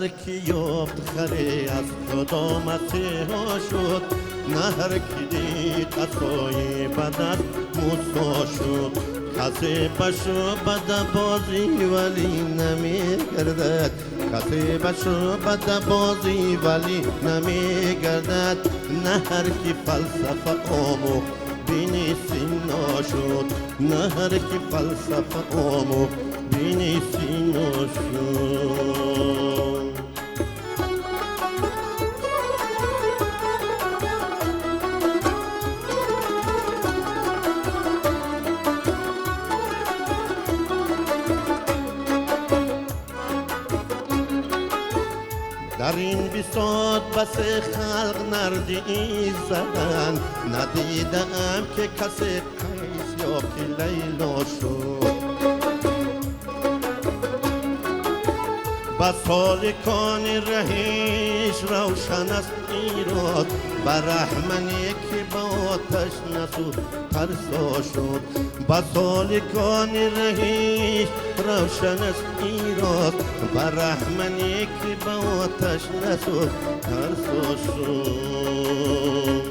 ҳар ки ёфт харе аз Худо масеҳо шуд, на ҳар ки дид асои ба даст Мусо шуд. Касе ба шӯъбада бозӣ валӣ намегардад, касе ба шӯъбада бозӣ валӣ намегардад, на ҳар ки фалсафа омӯхт бини Сино шуд, на ҳар ки фалсафа омӯхт бини Сино шуд. Дар ин бисот басе халқ нардӣ заданд, надидаам ки касе Қайс ё ки Лайло шуд. Ба соликони раҳиш равшан аст ирод, ба раҳмане ки ба оташ насӯхт тарсо шуд. Ба соликони раҳиш равшан аст ирод, ба раҳмане ки ба оташ насӯхт тарсо шуд.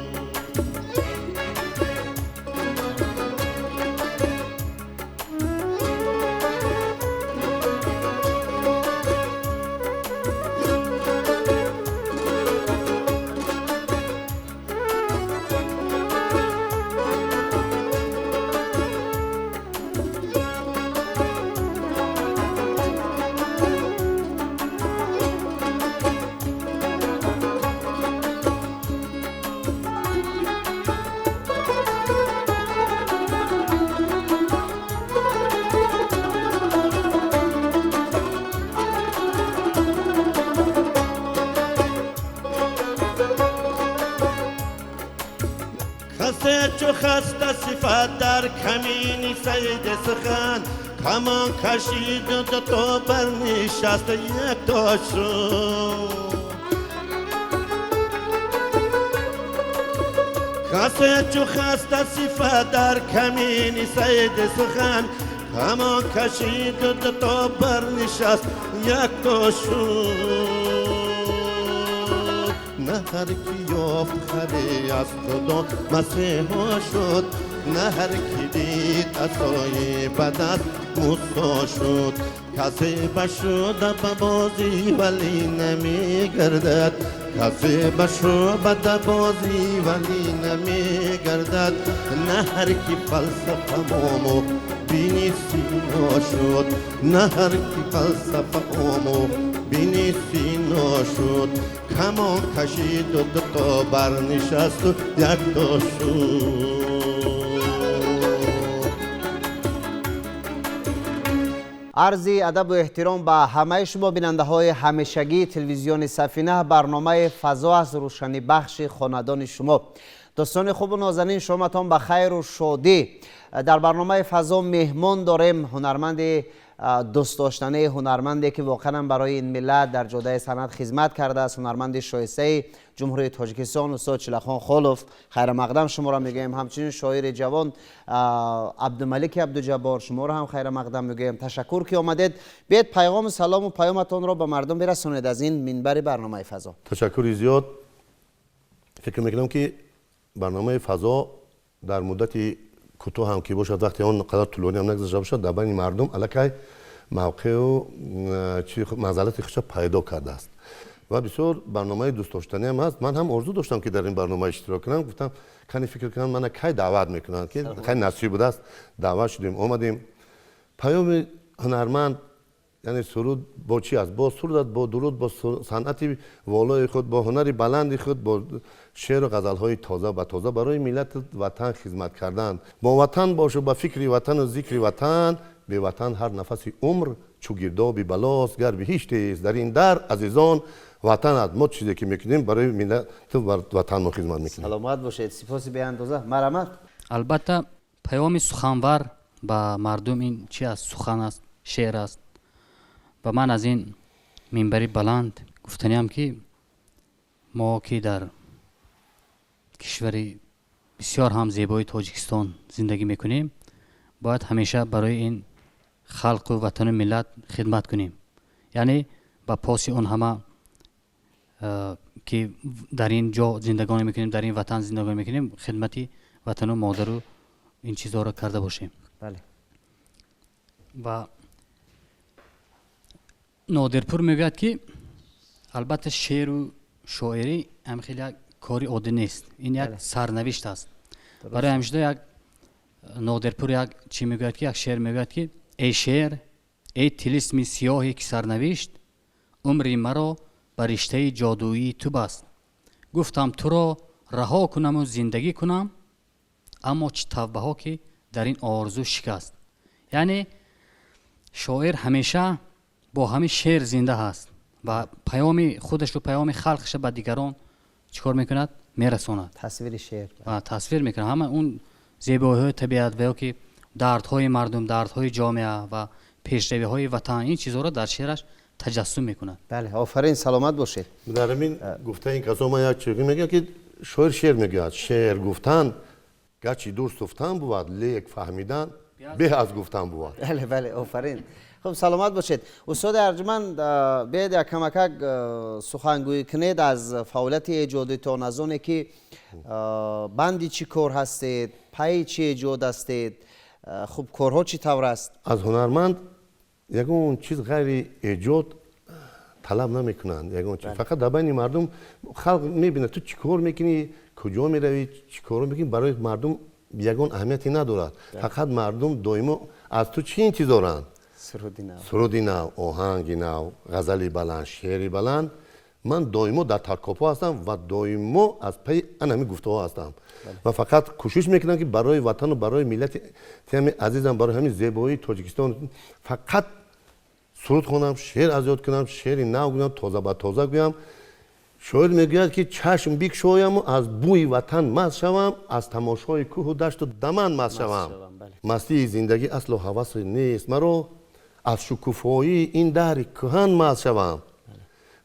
Чу хаста сифат дар камини сайди сухан, камон кашиду дуто барнишаст якто шуд. Касе чу хаста сифат дар камини сайди сухан, камон кашиду дуто барнишаст якто шуд. На ҳар ки ёфт харе аз Худо масеҳо шуд, на ҳар ки дид асои ба даст Мусо шуд. Касе ба шуда ба бозӣ валӣ намегардад, касе ба шӯъбада бозӣ валӣ намегардад, на ҳар ки фалсафа омӯхт бини Сино шуд, на ҳар ки фалсафа омӯхт бини Сино шуд. Камон кашиду дуто барнишасту якто шуд. Арзи адабу эҳтиром ба ҳамаи шумо бинандаҳои ҳамешагии телевизиони Сафина. Барномаи «Фазо» аст, рӯшанибахши хонадони шумо. Дӯстони хубу нозанин, шоматон ба хайру шодӣ. Дар барномаи «Фазо» меҳмон дорем, ҳунарманди дӯстдоштанаи, ҳунарманде ки воқеан барои ин миллат дар ҷодаи санъат хизмат кардааст, ҳунарманди шоистаи Ҷумҳурии Тоҷикистон, устод Чилахон Холов. Хайрамақдам шуморо мегӯем. Ҳамчунин шоири ҷавон Абдумалики Абдуҷаббор, шуморо ҳам хайрамақдам мегӯем. Ташаккур ки омадед. Биед пайғому салому паёматонро ба мардум бирасонед аз ин минбари барномаи «Фазо». Ташаккури зиёд. Фикр мекунам, ки барномаи «Фазо» дар муддати кӯтоҳ ҳам ки бошад, вақте он қадар тӯлонӣ ҳам нагузашта бошад, дар байни мардум аллакай мавқеу манзалати худша пайдо кардааст ва бисёр барномаи дӯстдоштаниам ҳаст. Ман ҳам орзу доштам, ки дар ин барнома иштирок кунам. Гуфтам, кани фикр кунам, мана кай даъват мекунанд, ки кай насиб будааст, даъват шудем, омадем. Паёми ҳунарманд, яъне суруд бо чӣ аст? Бо суруд аст, бо дуруд, бо санъати волои худ, бо ҳунари баланди худ, бо шеъру ғазалҳои тоза ба тоза барои миллату ватан хизмат кардан. Бо ватан бошу, ба фикри ватану зикри ватан. Беватан ҳар нафаси умр чу гирдоби балост, гар биҳиштест дар ин дар, азизон, ватан аст. Мо чизе ки мекунем, барои миллату ватанмо хизмат мекунем. Саломат бошед, сипоси беандоза. Марҳамат. Албатта, паёми суханвар ба мардум ин чи аст? Сухан аст, шеър аст. Ва ман аз ин минбари баланд гуфтаниам, ки мо, ки дар кишвари бисёр ҳам зебои Тоҷикистон зиндагӣ мекунем, бояд ҳамеша барои ин халқу ватану миллат хидмат кунем, яъне Ба поси он ҳама, ки дар ин ҷо зиндагонӣ мекунем, дар ин ватан зиндагонӣ мекунем, хидмати ватану модару ин чизҳоро карда бошем. Ва Нодирпур мегӯяд, ки албатта шеъру шоирӣ ҳам хеле як кори оддӣ нест, ин як сарнавишт аст. Барои ҳамин шуда як Нодирпур як чӣ мегӯяд, ки як шеър мегӯяд, ки: «Эй шеър, эй тилисми сиёҳе, ки сарнавишт умри маро ба риштаи ҷодуии ту баст, гуфтам туро раҳо кунаму зиндагӣ кунам, аммо чӣ тавбаҳо, ки дар ин орзу шикаст». Яъне шоир ҳамеша бо ҳамин шеър зинда ҳаст ва паёми худашу паёми халқаша ба дигарон чӣ кор мекунад? Мерасонад. Тасвири шеър. Тасвир мекунад ҳама он зебоиҳои табиат ва ё ки дардҳои мардум, дардҳои ҷомеа ва пешравиҳои ватан, ин чизҳоро дар шеъраш таҷассум мекунад. Бале, офарин, саломат бошед. Дар ҳамин гуфтаи ин касо ман як чиз мегӯям, ки шоир шеър мегӯяд: «Шеър гуфтан гарчи дур суфтан бувад, лек фаҳмидан беҳ аз гуфтан бувад». Бале, офарин. Хуб, саломат бошед. Устоди арҷманд, биёед як камакак сухангӯӣ кунед аз фаъолияти эҷодитон, аз оне ки банди чӣ кор ҳастед, пайи чӣ эҷод ҳастед. Хуб, корҳо чӣ тавр аст? Аз ҳунарманд ягон чиз ғайри эҷод талаб намекунанд, ягон чиз. Фақат дар байни мардум халқ мебинад, ту чӣ кор мекунӣ, куҷо меравӣ, чӣ кор мекунӣ, барои мардум ягон аҳамияте надорад. Фақат мардум доимо аз ту чӣ интизоранд? Суруди нав, оҳанги нав, ғазали баланд, шеъри баланд. Ман доимо дар таркобҳо ҳастам ва доимо аз пайи ан ҳамин гуфтаҳо ҳастам ва фақат кӯшиш мекунам, ки барои ватану барои миллати ҳамин азизам, барои ҳамин зебоии Тоҷикистон фақат суруд хонам, шеър аз ёд кунам, шеъри нав гӯям, тоза ба тоза гӯям. Шоир мегӯяд, ки чашм бикшояму аз бӯи ватан маст шавам, аз тамошои кӯҳу дашту даман маст шавам. Мастии зиндагӣ аслу ҳавасе нест маро, аз шукуфоии ин даҳри кӯҳан маст шавам.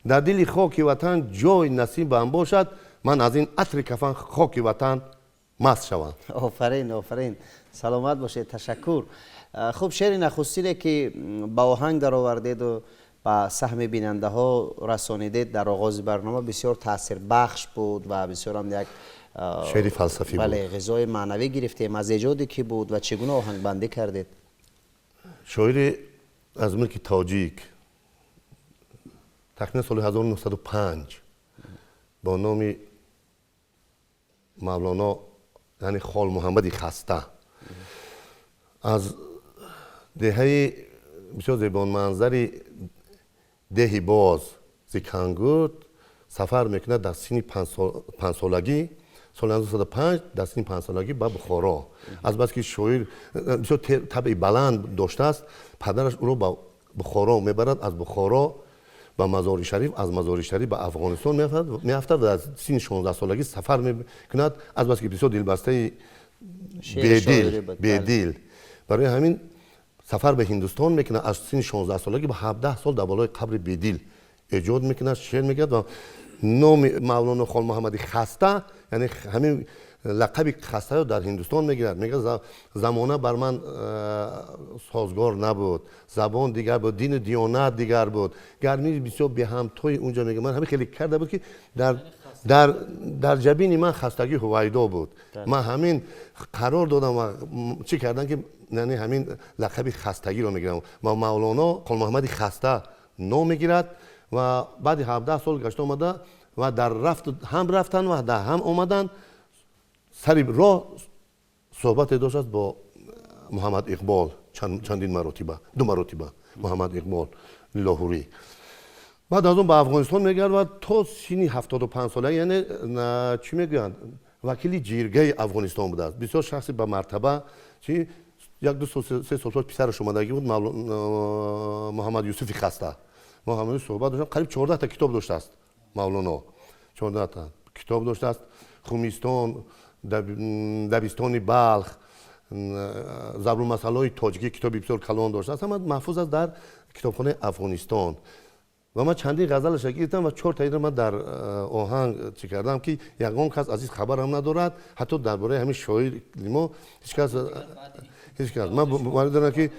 Дар дили хоки ватан ҷой насибам бошад, ман аз ин атри кафан хоки ватан маст шавам. Офарин, офарин, саломат бошед, ташаккур. Хуб, шеъри нахустине, ки ба оҳанг даровардеду ба саҳми бинандаҳо расонидед дар оғози барнома, бисёр таъсирбахш буд ва бисёрам як шеъри фалсафӣ. Бале, ғизои маънавӣ гирифтем. Аз эҷоди кӣ буд ва чӣ гуна оҳангбандӣ кардед? Шоири аз мулки тоҷик тахминан соли 1905 бо номи Мавлоно, яъне Хол Муҳаммади Хаста, аз деҳаи бисёр зебоманзари Деҳи Боз Зикангурд сафар мекунад дар синни 5-солагӣ, соли 1905 дар синни 5-солагӣ ба Бухоро. Азбаски шоир бисёр табъи баланд доштааст, падараш ӯро ба Бухоро мебарад, аз Бухоро ба Мазори Шариф, аз Мазори Шариф ба Афғонистон меафтад ва дар синни 16-солагӣ сафар мекунад. Азбаски бисёр дилбастаи Бедил, барои ҳамин сафар ба Ҳиндустон мекунад. Аз синни 16-солагӣ ба 17 сол дар болои қабри Бедил эҷод мекунад, шеър мекунад ва номи Мавлоно Холмуҳаммади Хаста, яъне ҳамин лақаби хастаро дар Ҳиндустон мегирад. Мегӯяд: «Замона бар ман созгор набуд, забон дигар буд, дину диёнат дигар буд, гармии бисёр беҳамтои унҷо», мега, «ман ҳамин хеле карда буд, ки дар ҷабини ман хастагӣ ҳувайдо буд. Ман ҳамин қарор додам ва чӣ кардам, ки яъне ҳамин лақаби хастагиро мегирам». Ва Мавлоно Холмуҳаммади Хаста ном мегирад ва баъди 17 сол гашта омада ва дар рафт ҳам рафтан ва дар ҳам омадан сари роҳ суҳбате доштааст бо Муҳаммад Иқбол чандин маротиба, ду маротиба Муҳаммад Иқбол Лоҳурӣ. Баъд аз он ба Афғонистон мегардад ва то синни 75-солагӣ, яъне чӣ мегӯянд, вакили ҷиргаи Афғонистон будааст. Бисёр шахси ба мартаба. Чи як ду сол, 3 сол пеш писараш омадагӣ буд, Муҳаммад Юсуфи Хаста, мо ҳамаи суҳбат доштам. Қариб 14-та китоб доштааст Мавлоно, 14-та китоб доштааст: Хумистон, Дабистони Балх, Зарбулмасалҳои тоҷикӣ, китоби бисёр калон доштааст. Ҳама маҳфуз аст дар китобхонаи Афғонистон. Ва ман чандин ғазалаша гирифтам ва чор таиро ман дар оҳанг чӣ кардам, ки ягон кас аз ин хабарам надорад. Ҳатто дар бораи ҳамин шоири мо ҳеҷ кас, ҳеҷ кас. Ман боварӣ дорам, ки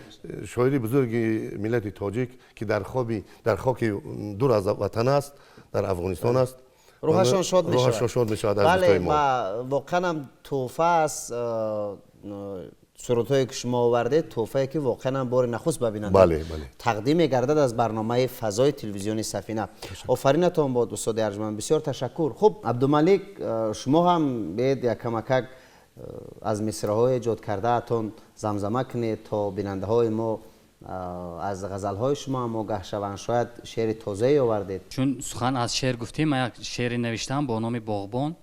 шоири бузурги миллати тоҷик, ки дар хоби дар хоки дур аз ватан аст, дар Афғонистон аст, рӯҳашон шод мешавад. Рӯҳашон шод мешавад аз бале дӯстои мо. Ва воқеан тӯҳфа аст, сурудҳое ки шумо овардед, тӯҳфае ки воқеан бори нахуст ба бинанда бале бале тақдим мегардад аз барномаи фазои телевизиони Сафина. Офаринатон бод, устоди арҷманд, бисёр ташаккур. Хуб, Абдумалик, шумо ҳам биед якамакак аз мисраҳои эҷод кардаатон замзама кунед, то бинандаҳои мо аз ғазалҳои шумо ҳам огаҳ шаванд. Шояд шеъри тозае овардед. Чун сухан аз шеър гуфтем, ман як шеъре навиштам бо номи Боғбон,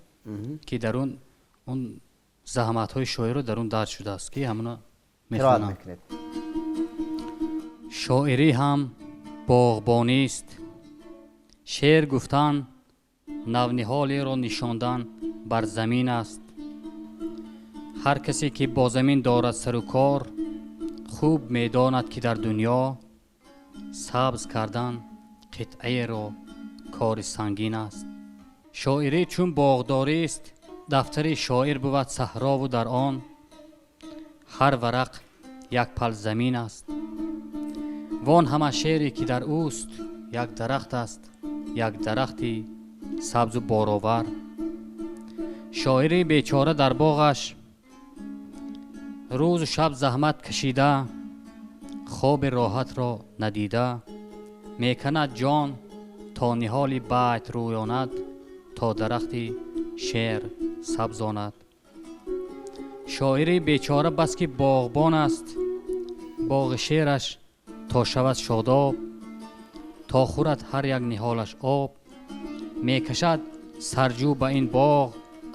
ки дар он заҳматҳои шоирро дар он дарҷ шудааст, ки ҳамона қироат мехонам. Мекунед. Шоирӣ ҳам боғбонист, шеър гуфтан навниҳолеро нишондан бар замин аст. Ҳар касе ки бо замин дорад сару кор, хуб медонад, ки дар дунё сабз кардан қитъаеро кори сангин аст. Шоирӣ чун боғдорист, дафтари шоир бувад саҳрову дар он ҳар варақ як пал замин аст. Вон ҳама шеъре ки дар ӯст, як дарахт аст, як дарахти сабзу боровар. Шоири бечора дар боғаш рӯзу шаб заҳмат кашида, хоби роҳатро надида, меканад ҷон то ниҳоли байт рӯёнад, то дарахти шеър сабзонад. Шоири бечора баски боғбон аст, боғи шеъраш то шавад шодоб, то хӯрад ҳар як ниҳолаш об, мекашад сарҷӯ ба ин боғ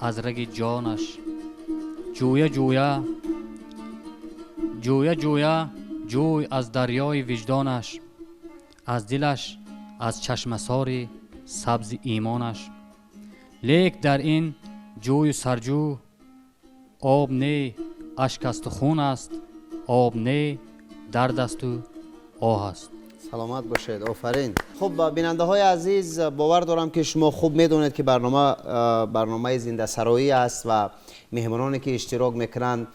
аз раги ҷонаш. Ҷӯя ҷӯя ҷӯя ҷӯя ҷӯй аз дарёи виҷдонаш, аз дилаш, аз чашмасори сабзи имонаш. Лек дар ин ҷӯю сарҷӯ об не, ашк асту хун аст, об не, дард асту оҳ аст. Саломат бошед, офарин. Хуб, бинандаҳои азиз, бовар дорам, ки шумо хуб медонед, ки барнома барномаи зиндасароӣ аст ва меҳмононе ки иштирок мекунанд,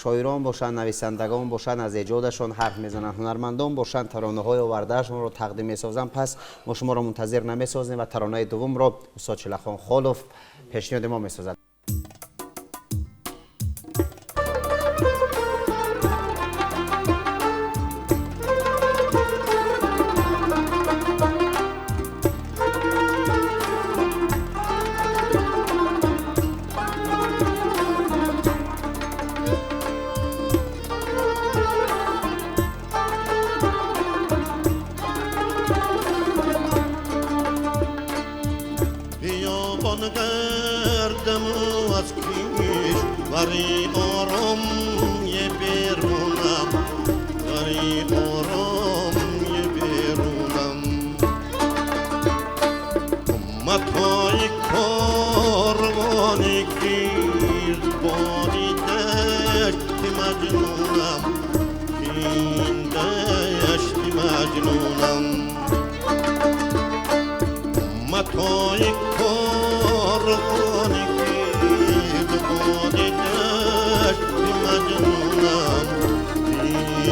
шоирон бошанд, нависандагон бошанд, аз эҷодашон ҳарф мезананд, ҳунармандон бошанд, таронаҳои овардаашонро тақдим месозанд. Пас мо шуморо мунтазир намесозем ва таронаи дуввумро устод Чилахон Холов пешниҳоди мо месозад. Биёбон гардаму аз кишвари ором берунам, вари ором берунам. Умматҳои корвони гирдбоди дашти маҷнунам, ин дашти маҷнунам. Умматҳои корвони гирдбоди дашти маҷнунам,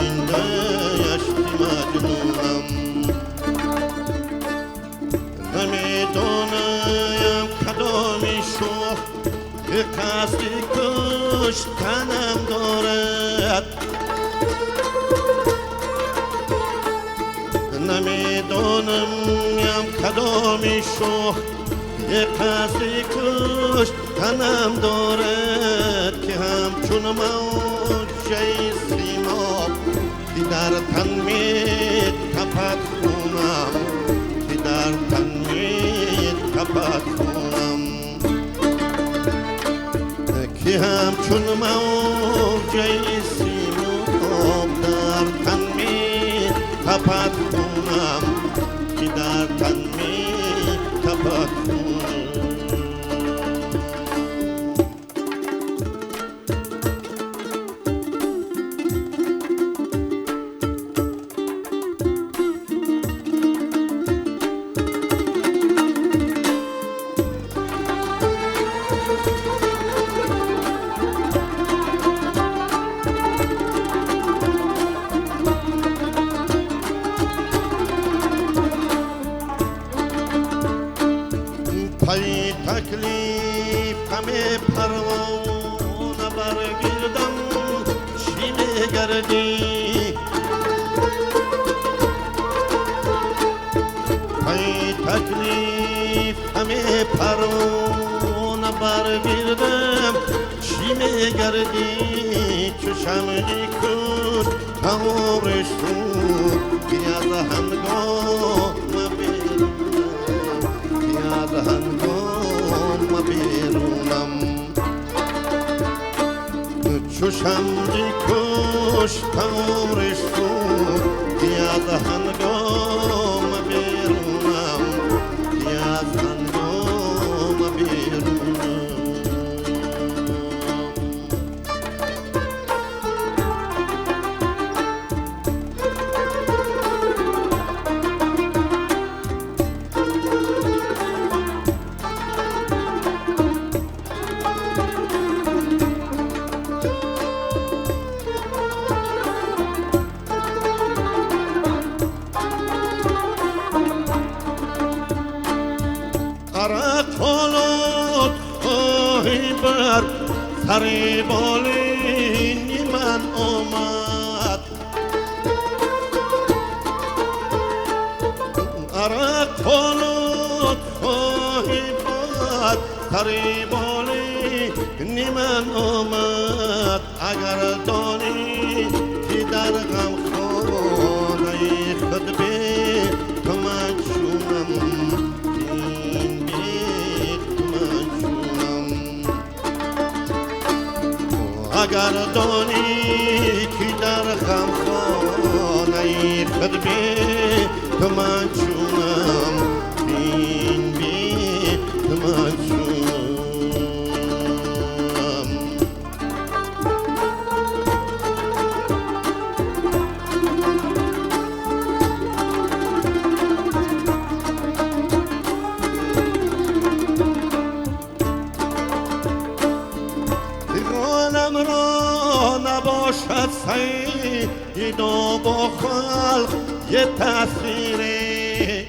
ин дашти маҷнунам. Намедонам кадоми шоҳ ки қасди куштанам дорад, намедонам кадоми шоҳ қасди куштанам дорад, ки ҳамчун мавҷаи симоб, ки дар тан метапад хунам, ки дар тан метапад хунам, ки ҳамчун мавҷаи симоб дар тан метапад хунам, ки дар тан метапад хунам. میگردی ای تکلیف همه پرون برگردم چی میگردی چو شمعی کن تمام شد که از هنگام بیرونم که از هنگام بیرونم چو شمعی کش تمام شد که از هنگام بیرونم که از هنگام بیرونم. سر بالین من آمد عرق خالد خواهی باد سر بالین من آمد اگر دانی که در غم خانه خود بی تو من چونم این بی تو من چونم اگر دانی که در غم خانه خود بی تو من چونم این بی تو من چونم. غالم را نباشد سید و با خلق یه تصویری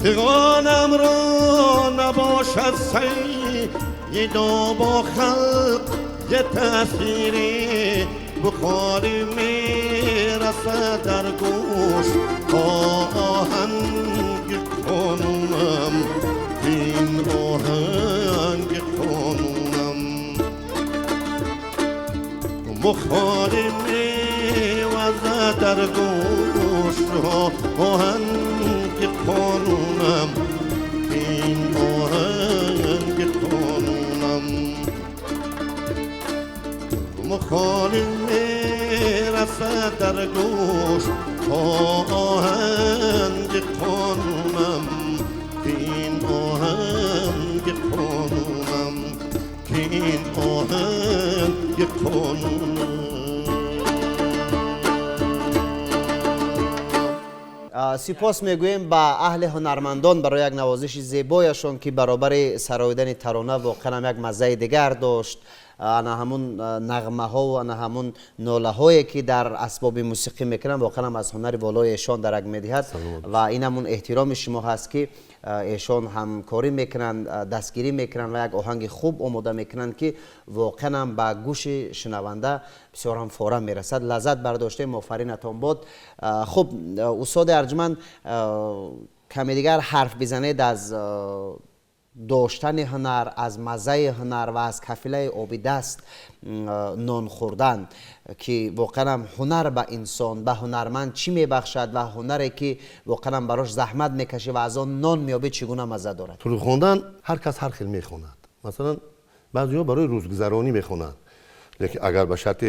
فغانم را نباشد سید و با خلق یه تصویری بخاری میرسد در گوش آهنگ قانونم این آهنگ قانونم بخاری میوزد در گوش آهنگ قانونم این آهنگ قانونم مخالی میرسد در گوش آهنگ قانونم این آهنگ قانونم این آهنگ قانونم. سپاس میگوییم به اهل هنرمندان برای یک نوازش زیبایشان که برابر سرایدن ترانه واقعا یک مزه دیگر داشت. انا همون نغمه ها و انا همون ناله هایی که در اسباب موسیقی میکنن واقعا از هنر والای ایشان درک میدهد و این همون احترام شما هست که ایشان همکاری میکنن، دستگیری میکنن و یک آهنگ خوب آماده میکنن که واقعا به گوش شنونده بسیار هم فورا میرسد. لذت برداشته، آفرینتان باد. خب استاد ارجمند، کمی دیگر حرف بزنید از داشتن هنر، از مزه هنر و از کفیله آبی دست نان خوردن که واقعا هنر به انسان، به هنرمند چی میبخشد و هنری که واقعا براش زحمت میکشه و از آن نان میابه چگونه مزه دارد؟ تو خواندن هر کس هر خیل میخواند. مثلا بعضیا برای روزگذرانی میخوانند، لیکن اگر به شرط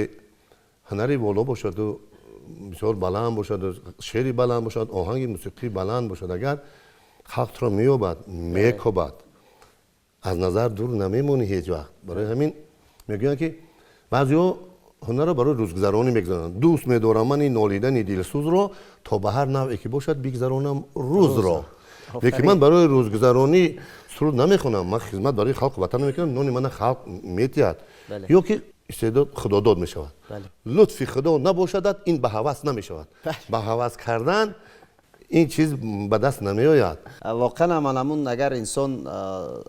هنری بالا باشد و بسیار بلند باشد و شعری بلند باشد، آهنگ موسیقی بلند باشد، اگر خلق را مییابد، میکوبد، از نظر دور نمیمونی هیچ وقت. برای همین میگویند که بعضیا هنر را برای روزگذرانی میگذارند. دوست میدارم من این نالیدن دلسوز را تا به هر نوعی که باشد بگذرانم روز را. لیکن من برای روزگذرانی سرود نمیخونم، من خدمت برای خلق وطن میکنم، نان من خلق میتید. یا که استعداد خداداد میشود. لطف خدا نباشد این به هوس نمیشود. به هوس کردن Ин чиз ба даст намеояд. Воқеан ҳам ҳамун агар инсон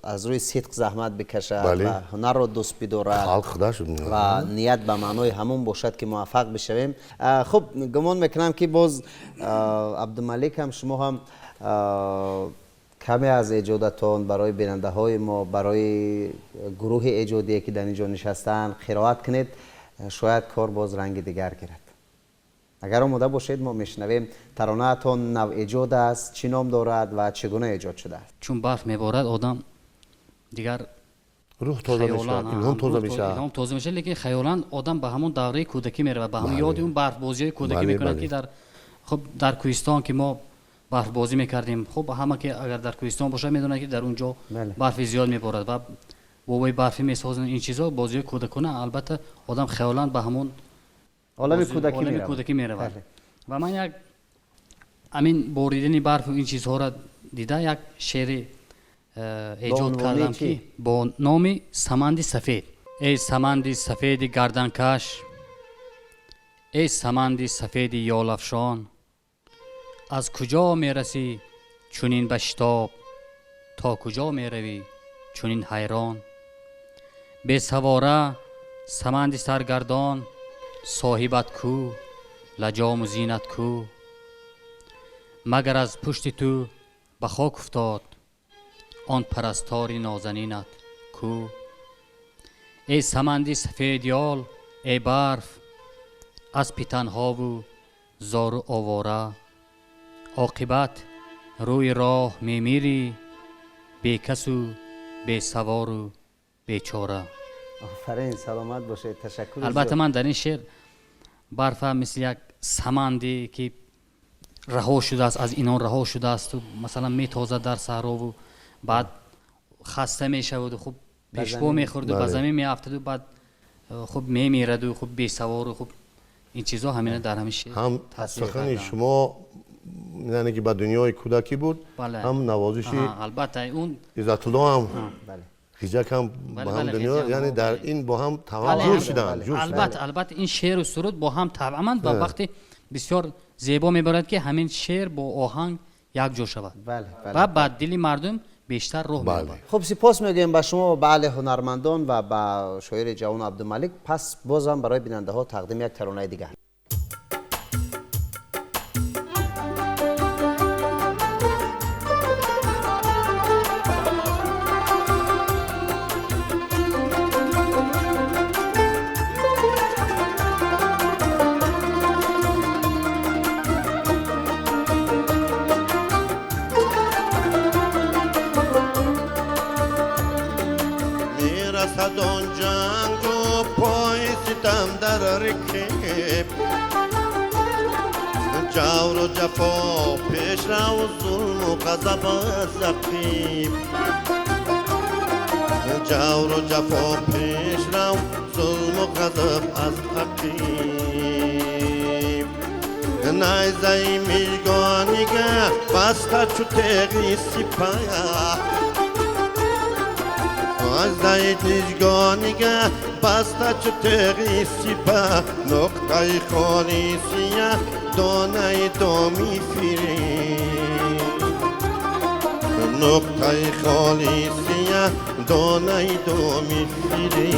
аз рӯи сидқ заҳмат бикашад ва ҳунарро дӯст бидорад, халқ худаш ва ният ба маънои ҳамун бошад ки муваффақ бишавем. Хуб, гумон мекунам ки боз Абдумалик ҳам шумо ҳам каме аз эҷодатон барои бинандаҳои мо, барои гурӯҳи эҷодие ки дар инҷо нишастаанд қироат кунед, шояд кор боз ранги дигар гирад. Агар омода бошед, мо мешунавем. Таронаатон навэҷод аст, чӣ ном дорад ва чӣ гуна эҷод шудааст? Чун барф меборад, одам дигар рӯҳ тоза мешавад, илҳом тоза мешавад. Илҳом тоза мешавад, лекин хаёлан одам ба ҳамон давраи кӯдакӣ меравад, ба ҳамон ёди он барфбозиҳои кӯдакӣ мекунад, ки дар хуб дар кӯҳистон ки мо барфбозӣ мекардем. Хуб, ҳама ки агар дар кӯҳистон бошад, медонад ки дар он ҷо барфи зиёд меборад ва бобои барфӣ месозанд. Ин чизҳо бозиҳои кӯдакона, албатта одам хаёлан ба ҳамон олами кӯдакӣ меравад. Ва ман як ҳамин боридани барфу ин чизҳоро дида як шеъри эҷод кардам, ки бо номи Саманди сафед. Эй саманди сафеди гарданкаш, эй саманди сафеди ёлафшон, аз куҷо мерасӣ чунин ба шитоб, то куҷо меравӣ чунин ҳайрон? Бесавора саманди саргардон, соҳибат кӯ, лаҷому зинат кӯ? Магар аз пушти ту ба хок уфтод он парастори нозанинат кӯ? Эй саманди сафедёл, эй барф, аспи танҳову зору овора, оқибат рӯи роҳ мемирӣ, бекасу бесавору бечора. Офарин, саломат бошед, ташаккур. Албатта ман дар ин шеър барфа мисли як саманде ки раҳо шудааст, аз инон раҳо шудаасту масалан метозад дар саҳрову баъд хаста мешаваду хуб пешпо мехӯрду ба замин меафтаду баъд хуб мемираду хуб бесавору хуб ин чизҳо ҳамина дар ҳамин шеър. Ҳам сухани шумо яъне ки ба дунёи кӯдакӣ буд, ҳам навозиши албатта он Иззатулло ҳам хиҷак ҳам ба ҳам дунё, яъне дар ин бо ҳам тавъам ҷур шуданд. Албатта, албатта ин шеъру суруд бо ҳам тавъаманд ва вақте бисёр зебо мебарад ки ҳамин шеър бо оҳанг якҷо шавад ва ба дили мардум бештар роҳ меёбад. Хуб, сипос мегӯем ба шумо ва ба аҳли ҳунармандон ва ба шоири ҷавон Абдумалик. Пас бозам барои бинандаҳо тақдим як таронаи дигар. جور و جفا پیش رو و ظلم و غضب از رقیب، جور و جفا پیش رو ظلم و غضب از رقیب. نیزه میگانیگه بسته چو تیغی سپاه، نیزه میگانیگه بسته چو تیغی سپاه، نقطه خالی سیاه دانه دامی فیری، نقطه خالی سیاه دانه دامی فیری.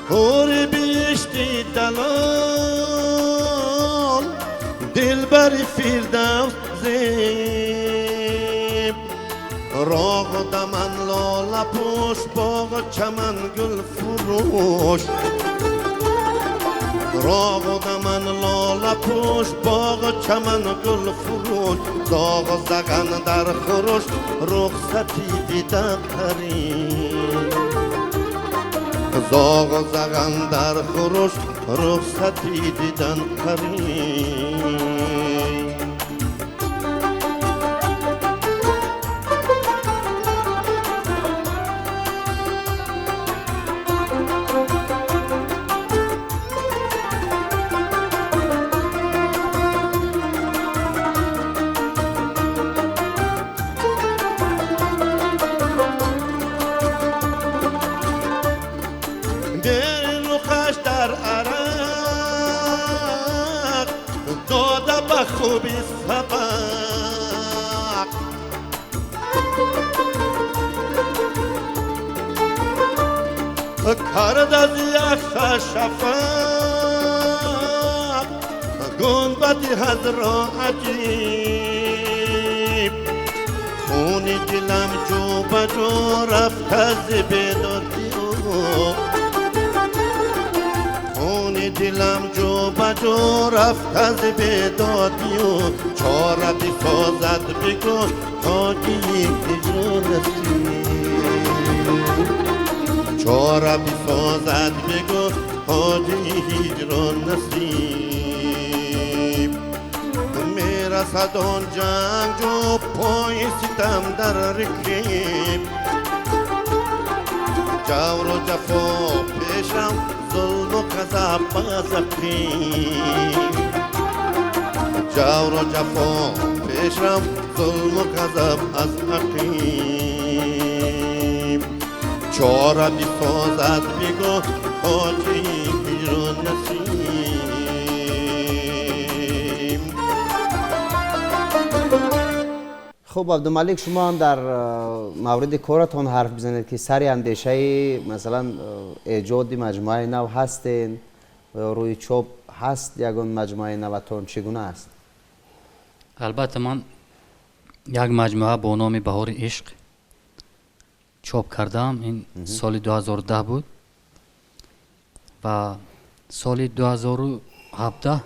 حور بهشتی دلال دلبر فردوس زیب، راغ دمن لاله پوش، باغ چمن گل فروش. Роғу даман лола пӯш, боғу чаман гул фурӯш, зоғу заған дар хуруш, рухсати дидан қарин. Зоғу заған дар хуруш, рухсати дидан қарин. خوبی سبق کرد از یخ شفق گنبدی را عجیب. خون دلم جو بجو رفت از بیدادی او، خون دلم جو بجو رفت از بیدادی او. چاره بسازد بگو حاجی هجران نصیب، چاره بسازد بگو حاجی هجران نصیب. میرسد آن جنگ جو پای ستم در رکیب، جور و جفا پیشم ظلم و غضب از عقیب، جور و جفا پیشم ظلم و غضب از عقیب. چاره بسازد بگو حاجی هجران نصیب. Хуб, Абдумалик, шумо ҳам дар мавриди коратон ҳарф бизанед, ки сари андешаи масалан эҷоди маҷмӯаи нав ҳастен, рӯи чоп ҳаст ягон маҷмӯаи наватон, чӣ гуна аст? Албатта, ман як маҷмӯа бо номи Баҳори ишқ чоп кардам. Ин соли 2010 буд ва соли 2017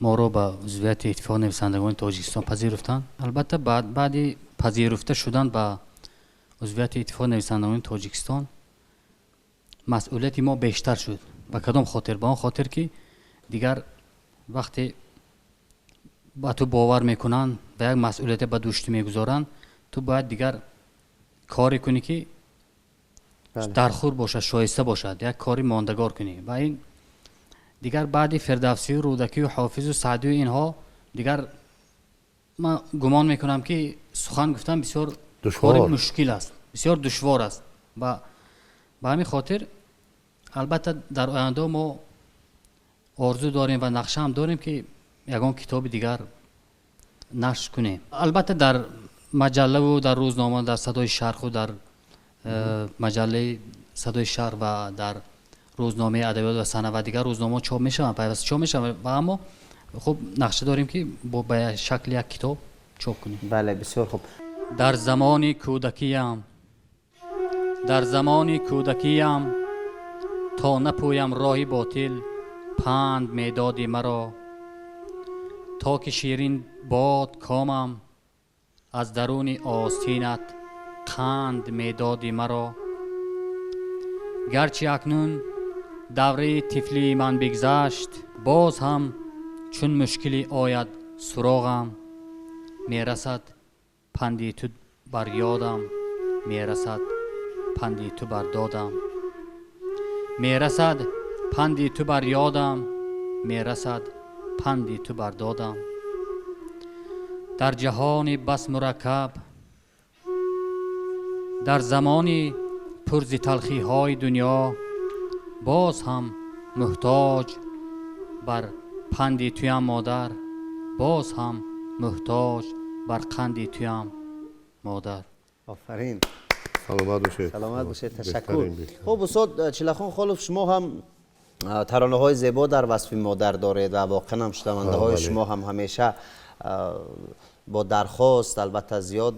моро ба узвияти Иттифоқи нависандагони Тоҷикистон пазируфтанд. Албатта, баъди пазируфта шудан ба узвияти Иттифоқи нависандагони Тоҷикистон масъулияти мо бештар шуд. Ба кадом хотир? Ба он хотир, ки дигар вақте ба ту бовар мекунанд, ба як масъулияте ба дӯшти мегузоранд, ту бояд дигар коре кунӣ, ки дархур бошад, шоиста бошад, як кори мондагор кунӣ. Ва ин дигар баъди Фирдавсию Рӯдакию Ҳофизу Саъдию инҳо дигар ман гумон мекунам, ки сухан гуфтан бисёр кори мушкил аст, бисёр душвор аст. Ва ба ҳамин хотир, албатта, дар оянда мо орзу дорем ва нақша ҳам дорем, ки ягон китоби дигар нашр кунем. Албатта, дар маҷаллаву дар рӯзнома, дар Садои Шарқу дар маҷаллаи Садои Шарқ ва дар рӯзномаи Адабиёт ва санъат ва дигар рӯзномаҳо чоп мешаванд, пайваста чоп мешаванд. Ва аммо хуб, нақша дорем, ки ба шакли як китоб чоп кунем. Бале, бисёр хуб. Дар замони кӯдакиям, дар замони кӯдакиям, то напӯям роҳи ботил, панд медоди маро, то ки ширин бод комам, аз даруни остинат қанд медоди маро. Гарчи акнун давраи тифлии ман бигзашт, боз ҳам чун мушкилӣ ояд суроғам, мерасад панди ту бар ёдам, мерасад панди ту бар додам, мерасад панди ту бар ёдам, мерасад панди ту бар додам. Дар ҷаҳони бас мураккаб, дар замони пурзи талхиҳои дунё, боз ҳам муҳтоҷ бар панди туям, модар, боз ҳам муҳтоҷ бар қанди туям, модар. Офарин. Саломат бошед. Саломат бошед, ташаккур. Хуб, устод Чилахон Холов, шумо ҳам таронаҳои зебо дар васфи модар доред ва воқеан ҳам шунавандаҳои шумо ҳам ҳамеша Бо дархост албатта зиёд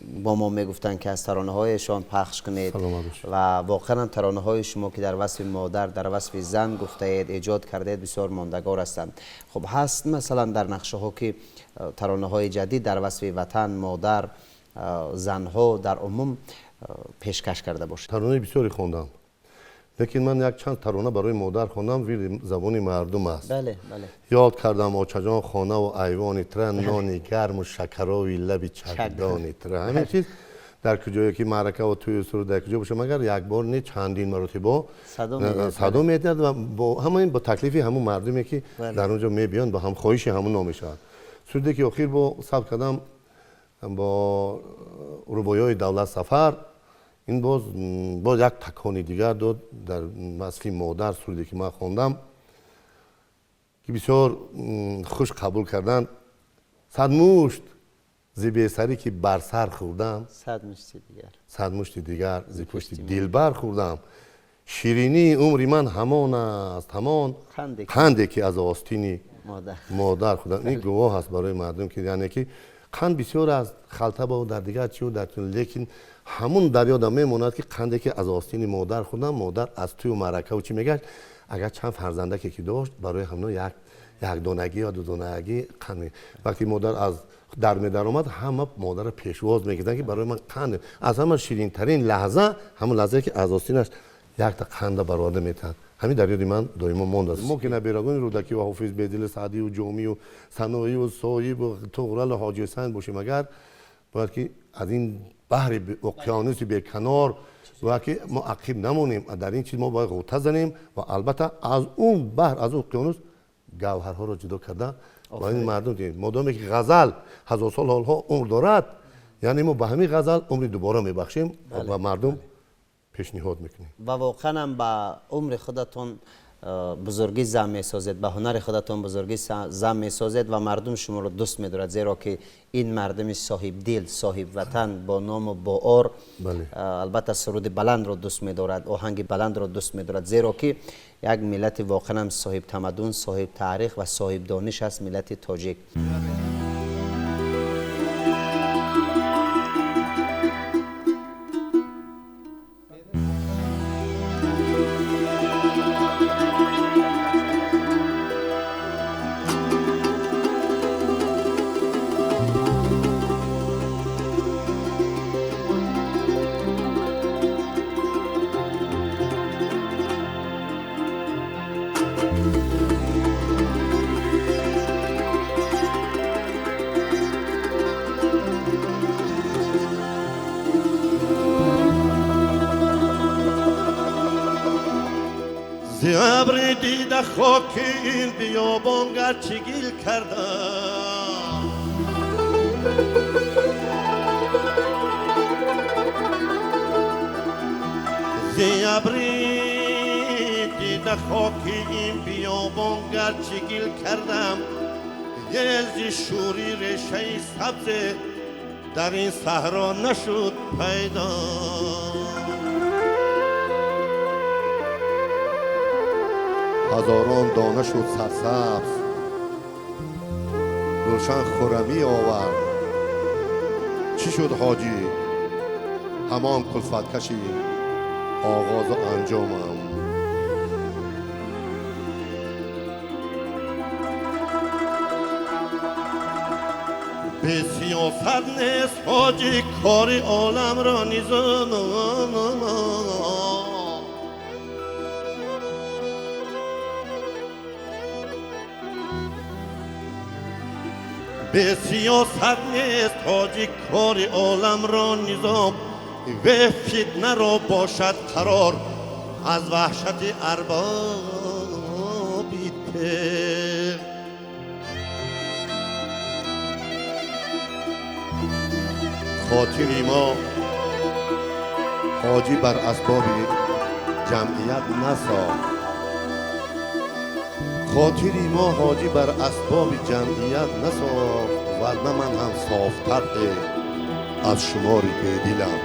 бо мо мегуфтанд, ки аз таронаҳояшон пахш кунед ва воқеан таронаҳои шумо, ки дар васфи модар, дар васфи зан гуфтаед, эҷод кардаед, бисёр мондагор ҳастанд. Хуб, ҳаст масалан дар нақшаҳо, ки таронаҳои ҷадид дар васфи ватан, модар, занҳо дар умум пешкаш карда бошед? Таронаи бисёре хондам, лекин ман як чанд тарона барои модар хондам, вири забони мардум аст. Бале, бале. Ёд кардам очаҷон хонаву айвони тра, нони гарму шакарови лаби чакдони тра. Ҳамин чиз дар куҷое ки маъракаву тӯю суруд дар куҷо боша, магар як бор не, чандин маротибо садо медиҳад ва бо ҳама ин бо таклифи ҳамун мардуме, ки дар он ҷо мебиёнд, ба ҳамхоҳиши ҳамун номешавад. Суруде ки охир бо сабт кардам бо рубоиҳои Давлат Сафар, ин боз як такони дигар дод дар васфи модар. Суруде ки ман хондам, ки бисёр хуш қабул карданд: сад мушт зи бесарӣ ки бар сар хӯрдам, сад мушти дигар, сад мушти дигар зи пушти дилбар хӯрдам, ширинии умри ман ҳамон аст, ҳамон қанде ки аз остини модар хӯрдам. Ин гувоҳ аст барои мардум, ки яъне ки қанд бисёр аст, халтабаву дар дигар чиу дар, лекин ҳамун дар ёдам мемонад, ки қанде ки аз остини модар хӯрдам. Модар аз тӯю маъракаву чӣ мегашт, агар чанд фарзандаке ки дошт, барои ҳамно як якдонагӣ ё дудонагӣ қанд. Вақте модар аз дар медаромад, ҳама модарро пешвоз мекарданд, ки барои ман қанд. Аз ҳама ширинтарин лаҳза ҳамон лаҳзае ки аз остинаш якта қанда бароварда метаҳад. Ҳамин дар ёди ман доимо мондааст. Мо ки набирагони Рӯдакӣ ва Ҳофиз, Бедили, Саъдию Ҷомию Саноию Соибу Туғралу Ҳоҷи Ҳусайн бошем, агар бояд ки аз ин баҳри уқёнуси беканор бояд ки мо ақиб намонем. Дар ин чиз мо бояд ғӯта занем ва албатта аз он баҳр, аз он уқёнус гавҳарҳоро ҷудо карда ва ин мардум диҳем. Модоме ки ғазал ҳазор сол ҳолҳо умр дорад, яъне мо ба ҳамин ғазал умри дубора мебахшем ва мардум пешниҳод мекунем. Ва воқеан ҳам ба умри худатон бузургӣ зам месозед, ба ҳунари худатон бузургӣ зам месозед ва мардум шуморо дӯст медорад, зеро ки ин мардуми соҳибдил, соҳибватан, бо ному бо ор, албатта суруди баландро дӯст медорад, оҳанги баландро дӯст медорад, зеро ки як миллати воқеан ҳам соҳибтамаддун, соҳибтаърих ва соҳибдониш аст миллати тоҷик. Зи абри дида хоки ин биёбон гарчи гил кардам, зи абри дида хоки ин биёбон гарчи гил кардам, зи шӯри решаи сабзе дар ин саҳро нашуд пайдо. Ҳазорон дона шуд сарсабз, гулшан хуррамӣ овард. Чӣ шуд ҳоҷӣ? Ҳамон кулфаткаши оғозу анҷомам. Бесиёсат нест ҳоҷӣ кори оламро низом. Бесиёсат нест ҳоҷӣ кори оламро низом, ве фитнаро бошад қарор аз ваҳшати арбоби теғ. Хотири мо ҳоҷӣ бар асбоби ҷамъият насохт, хотири мо ҳоҷӣ бар асбоби ҷамъият насохт, варна ман ҳам софтабъе аз шумори бедилам.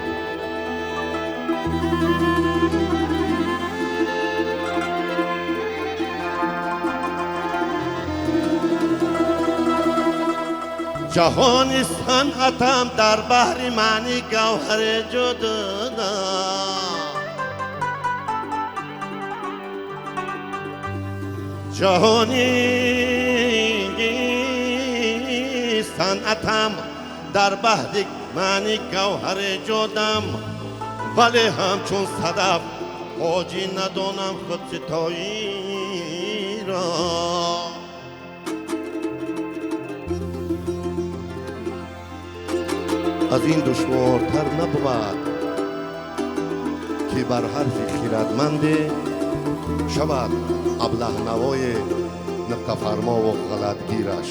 Ҷаҳони санъатам дар баҳри маъни гавҳари ҷудам. Ҷаҳони санъатам дар баҳри маъни гавҳари ҷудам, вале ҳамчун садаф ҳоҷӣ надонам худситоиро. Аз ин душвортар набуд ки бар ҳарфи хирадманде шавад аблаҳнавои нуқтафармову ғалатгираш.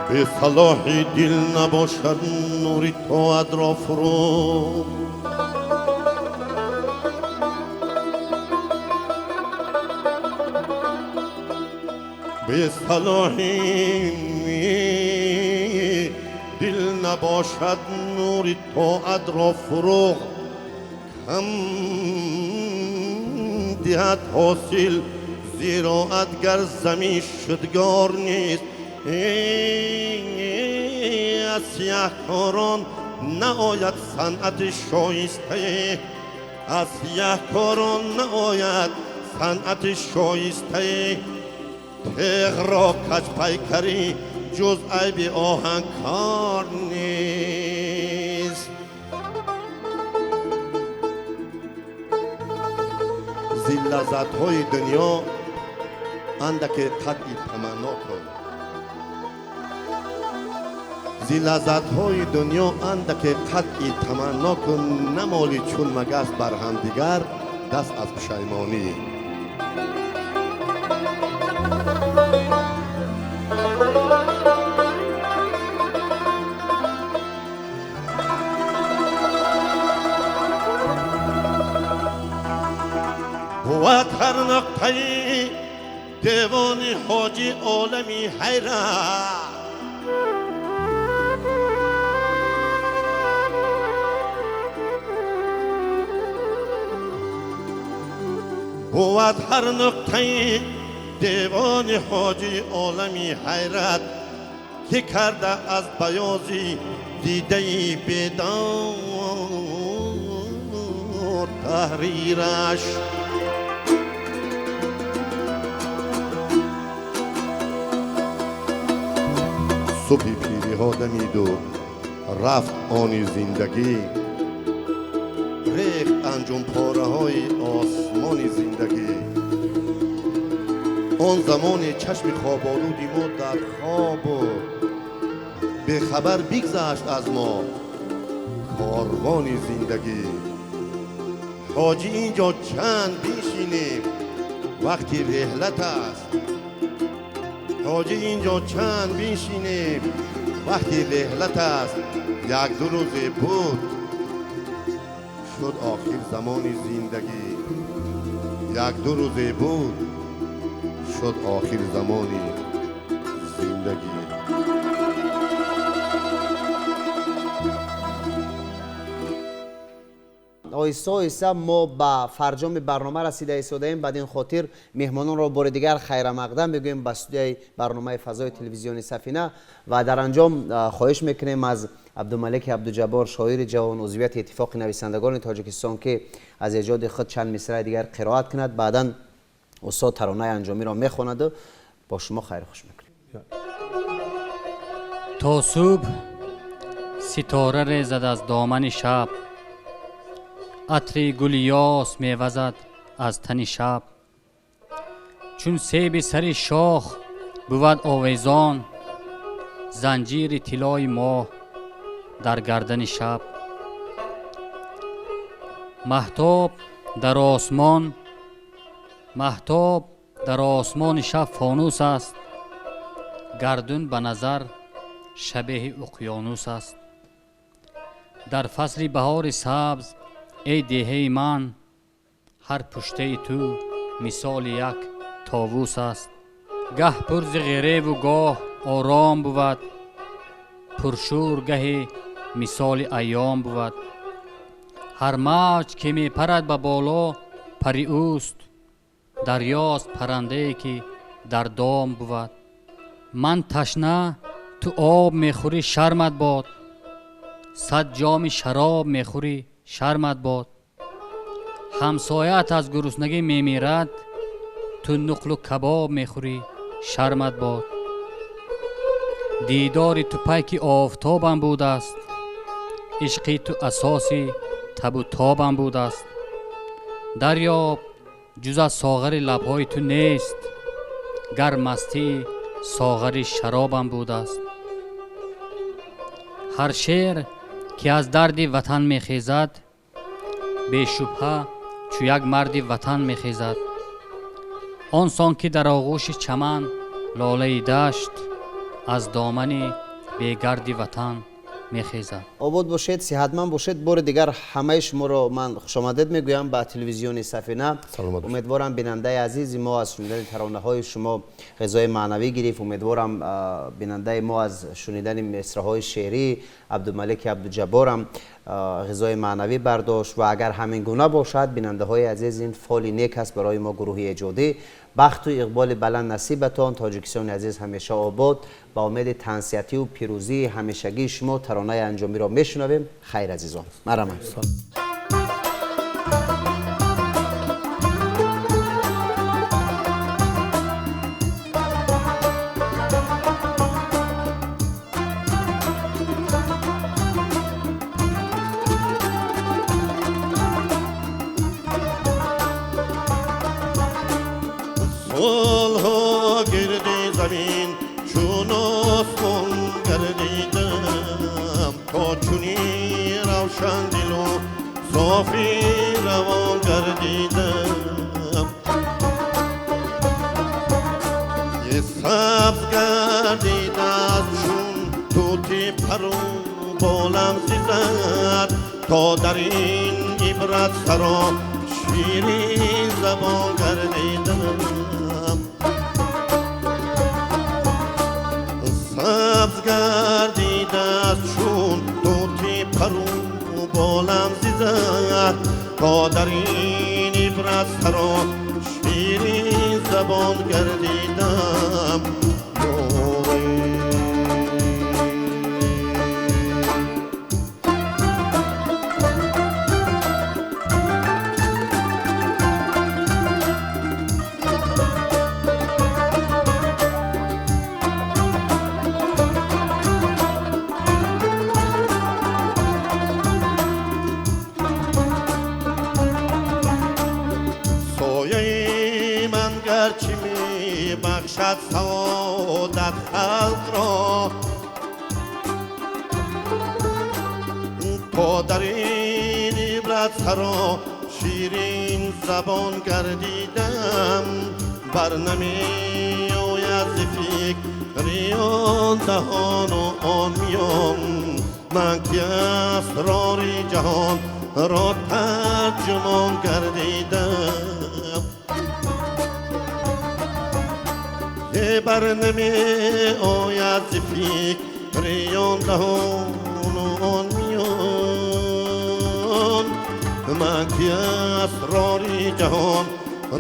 Бе салоҳи дил набошад нури тоатро фурӯғ, бе салоҳи дил набошад нури тоатро фурӯғ, кам диҳад ҳосил зироат гар замин шудгор нест. Аз сиёҳкорон наояд санъати шоистае, аз сиёҳкорон наояд санъати шоистае. Теғро каҷпайкарӣ ҷуз айби оҳанкор нест. Зи лаззатҳои дунё андаке қатъи таманно кун, зи лаззатҳои дунё андаке қатъи таманно кун, намоли чун магас бар ҳамдигар даст аз пушаймонӣ. Бувад ҳар нуқтаи девони ҳоҷӣ олами ҳайрат, бувад ҳар нуқтаи девони ҳоҷӣ олами ҳайрат, ки карда аз баёзи дидаи бедор таҳрираш. Субҳи пириҳо дамиду рафт они зиндагӣ, рехт анҷумпораҳои осмони зиндагӣ. Он замоне чашми хоболуди мо дар хоб буд, бехабар бигзашт аз мо корвони зиндагӣ. Ҳоҷӣ инҷо чанд биншинем, вақти реҳлат аст. Ҳоҷӣ инҷо чанд биншинем, вақти реҳлат аст. Як-ду рӯзе буд, шуд охир замони зиндагӣ. Як-ду рӯзе буд, шуд охир замони зиндагӣ. Оҳиста оҳиста мо ба фарҷоми барнома расида истодаем. Бад ин хотир меҳмононро бори дигар хайрамақдам мегӯем ба студияи барномаи фазои телевизиони Сафина ва дар анҷом хоҳиш мекунем аз Абдумалики Абдуҷаббор, шоири ҷавон, узвияти Иттифоқи нависандагони Тоҷикистон, ки аз эҷоди худ чанд мисраи дигар қироат кунад. Баъдан устод таронаи анҷомиро мехонаду бо шумо хайрхуш мекунем. То субҳ ситора резад аз домани шаб, атри гули ёс мевазад аз тани шаб. Чун себи сари шох бувад овезон, занҷири тиллои моҳ дар гардани шаб. Маҳтоб дар осмон, маҳтоб дар осмони шаб фонус аст, гардун ба назар шабеҳи уқёнус аст. Дар фасли баҳори сабз эй деҳаи ман, ҳар пуштаи ту мисоли як товус аст. Гаҳ пурзи ғиреву гоҳ ором бувад, пуршӯр гаҳе мисоли айём бувад. Ҳар мавҷ ки мепарад ба боло пари ӯст, дарёст парандае ки дар дом бувад. Ман ташна, ту об мехӯрӣ, шармат бод. 100 ҷоми шароб мехӯрӣ, шармат бод. Ҳамсояат аз гуруснагӣ мемирад, ту нуқлу кабоб мехӯрӣ, шармат бод. Дидори ту пайки офтобам будааст, ишқи ту асоси табу тобам будааст. Дарёб ҷуз аз соғари лабҳои ту нест, гар мастии соғари шаробам будааст. Ҳар шеър ки аз дарди ватан мехезад, бешубҳа чу як марди ватан мехезад. Он сон ки дар оғӯши чаман лолаи дашт, аз домани бегарди ватан мехезад. Обод бошед, сиҳатманд бошед. Бори дигар ҳамаи шуморо ман хушомадед мегӯям ба телевизиони Сафина. Умедворам бинандаи азизи мо аз шунидани таронаҳои шумо ғизои маънавӣ гирифт. Умедворам бинандаи мо аз шунидани мисраҳои шеърии Абдумалики Абдуҷабборам ғизои маънавӣ бардошт ва агар ҳамин гуна бошад, бинандаҳои азиз, ин фоли нек аст барои мо гурӯҳи эҷодӣ. Бахту иқболи баланд насибатон. Тоҷикистони азиз ҳамеша обод. Ба умеди тансиҳативу пирӯзии ҳамешагии шумо таронаи анҷомиро мешунавем. Хайр, азизон, марҳамат. То дар ин ибрат саро ширин забон гардидам. Сабз гардидааст чун тути пару болам зизад, то дар ин ибрат саро ширин забон гардидам. Саодат халқро то дар ин ибрат саро ширин забон гардидам. Бар намеояд зи фикри он даҳону он миён, ман ки асрори ҷаҳон ро тарҷумон гардидам. Бар намеояд зи фикри он даҳону он миён, ман ки асрори ҷаҳон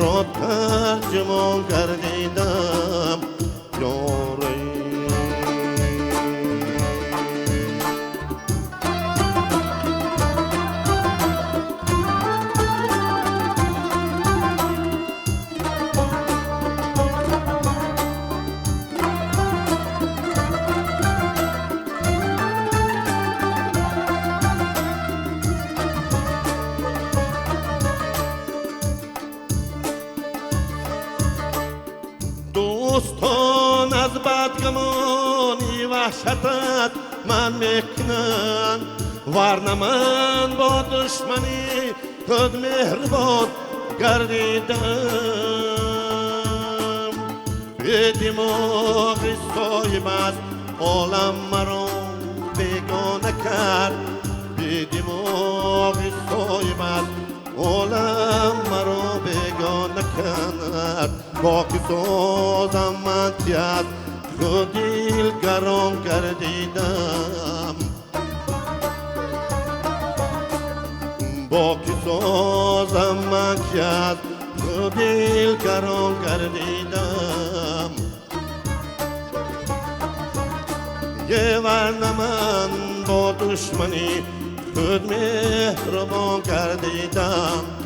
ро тарҷумон гардидам. Ёрай дӯстон аз бадгамони ваҳшатат ман мекунанд, варна ман бо душмани худ меҳрубон гардидам. Бедимоғи соҳиб аст олам маро бегона кард, бедимоғи соҳиб аст олам маро бегона кард. Боқӣ созам ман ки аз худ дилгарон гардидам. Бо ки созам ман, ки аз ту дил гарон гардидам? Варна ман бо душмани худ меҳрубон гардидам.